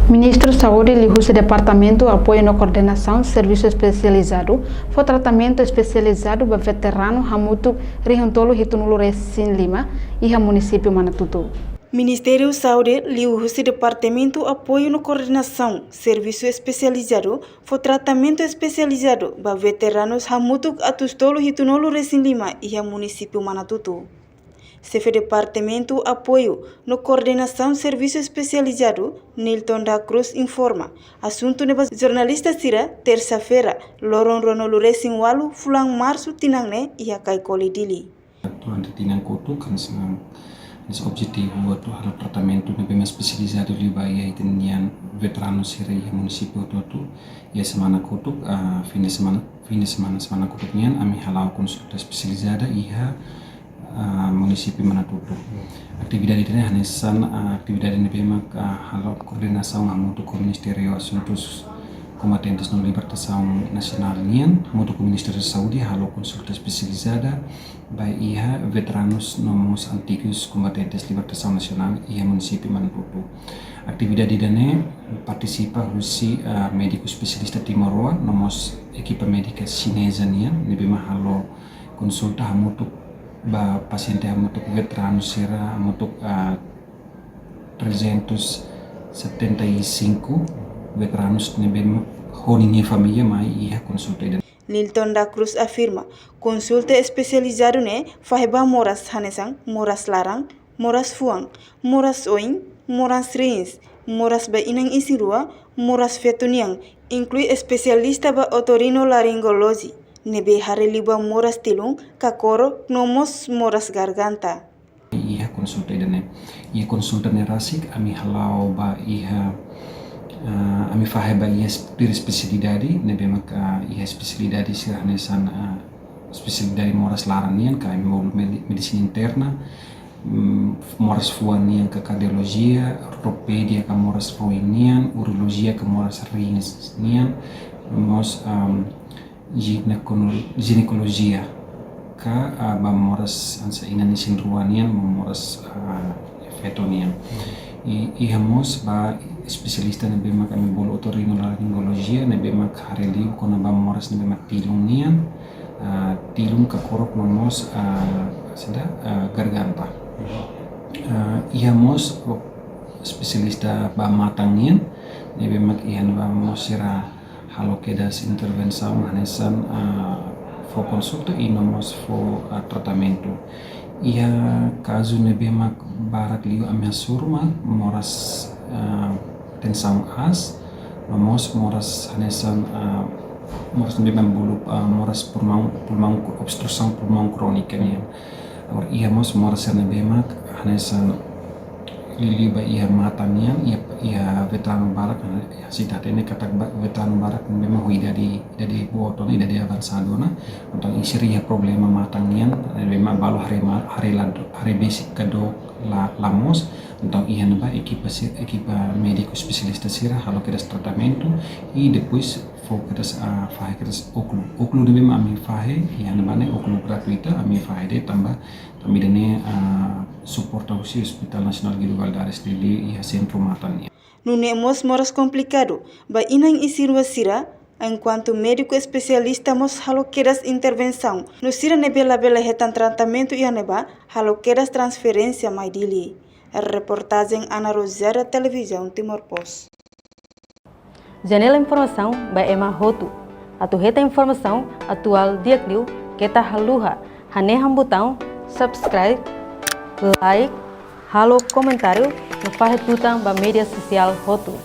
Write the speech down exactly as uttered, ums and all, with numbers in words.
Ministru Saúde liuhusi Departamentu Apoiu no Koordenasaun Servisu Espesializadu fó tratamentu espesializadu ba veteranu hamutuk rihun tolu hitunulu resin lima iha munisípiu Manatutu. Ministériu Saúde liuhusi Departamentu Apoiu no Koordenasaun Servisu Espesializadu fó tratamentu espesializadu ba veteranus hamutuk atus tolu hitunulu resin lima iha munisípiu Manatutu. Xefe Departamentu Apoiu no Koordenasaun Servisu Espesializadu, Nilton da Cruz, informa asuntu ne'e ba jornalista sira tersa-feira, loron ruanulu resin ualu fulan Marsu tinan ne'e iha Caicoli, Dili. Durante tinan kotuk, hanesan, hanesan objetivu atu halo tratamentu ne'ebé mak espesializadu liu ba iha ita-nia veteranu sira iha munisípiu hotu-hotu, iha semana kotuk, ah, fin de semana, fin de semana, semana kotuk nian, ami hala'o konsulta espesializada iha, ah, munisípiu Manatutu. Atividade ida-ne'e hanesan, ah, atividade ne'ebé mak, ah, halo koordenasaun hamutuk ho Ministériu Asuntus Kombatentes no Libertasaun Nasionál nian, hamutuk ho Ministériu Saúde, halo konsulta espesializada ba iha veteranus no mós antigus kombatentes libertasaun nasionál iha munisípiu Manatutu. Atividade ida-ne'e partisipa husi, ah, médiku espesialista timoroan no mós ekipa médika xineza nian, ne'ebé mak halo konsulta hamutuk ba pasiente hamutuk veteranu sira hamutuk, ah, trezentos setenta e cinco veteranus ne'ebé mak ho ninia família mai iha konsulta ida. Nilton da Cruz afirma, konsulta espesializadu ne'e fahe ba moras hanesan moras laran, moras fuan, moras oin, moras riins, moras ba inan isin-rua, moras feto nian, inklui espesialista ba otorrinolaringologia, ne'ebé haree liu ba moras tilun, kakorok, no mós moras garganta. Iha konsulta ida-ne'e. Iha konsulta ne'e rasik, ami hala'o ba iha, ah, ami fahe ba iha sp-, tuir espesialidade, ne'ebé mak, ah, iha espesialidade sira hanesan, ah, espesialidade moras laran nian, ka ami bolu medi-, medisina interna, mm, moras fuan nian ka kardiolojia, ortopédia ka moras oin nian, urolojia ka moras riins nian, mós, am, ginekolo-, ginekolojia ka, ah, ba moras hanesan inan isin-rua nian, ba moras, ah, feto nian. I, iha mós ba espesialista ne'ebé mak ami bolu otorrinolaringologia, ne'ebé mak haree liu kona-ba moras ne'ebé mak tilun nian, ah, tilun, kakorok no mós, ah, saida, ah, garganta. Ah, iha mós espesialista ba matan nian, ne'ebé mak iha ne'ebá mós sira halo kedas intervensaun hanesan, ah, fó konsulta i no mós fó, ah, tratamentu. Iha kazu ne'ebé mak barak liu ami hasoru mak moras, ah, tensaun aas, no mós moras hanesan, ah, moras ne'ebé mak bolu, ah, moras pulmaun, pulmaun, obstrusaun pulmaun krónika nian. Agora, iha mós moras sira ne'ebé mak hanesan liuliu ba iha matan nian, iha, iha veteranu barak, hanesan ita hatene katak ba-, veteranu barak ne'ebé mak ho idade, idade boot ona, idade avansadu ona. Entaun, sira iha problema matan nian, ne'ebé mak balu haree ma-, haree la do-, haree besik ka dook la, la moos. Entaun, iha ne'ebá ekipa si-, ekipa médiku espesialista sira halo kedas tratamentu i depois fó kedas, ah, fahe kedas ókulu. Ókulu ne'ebé mak ami fahe, iha ne'ebá ne'e ókulu gratuita, ami fahe de'it tanba, tanba ida-ne'e, ah, suporta husi Hospital Nasionál Guido Valadares, Dili, iha sentru matan nian. Nune'e mós moras komplikadu ba inan isin-rua sira, enkuantu médiku espesialista mós halo kedas intervensaun, no sira ne'ebé labele hetan tratamentu iha ne'ebá, halo kedas transferénsia mai Dili. Reportajen Ana Rosada, Televizaun Timor Post. Janela informasaun ba ema hotu. Atu hetan informasaun atuál di'ak liu, keta haluha hanehan butaun subscribe, like, halo komentáriu, no fahe tutan ba média sosiál hotu.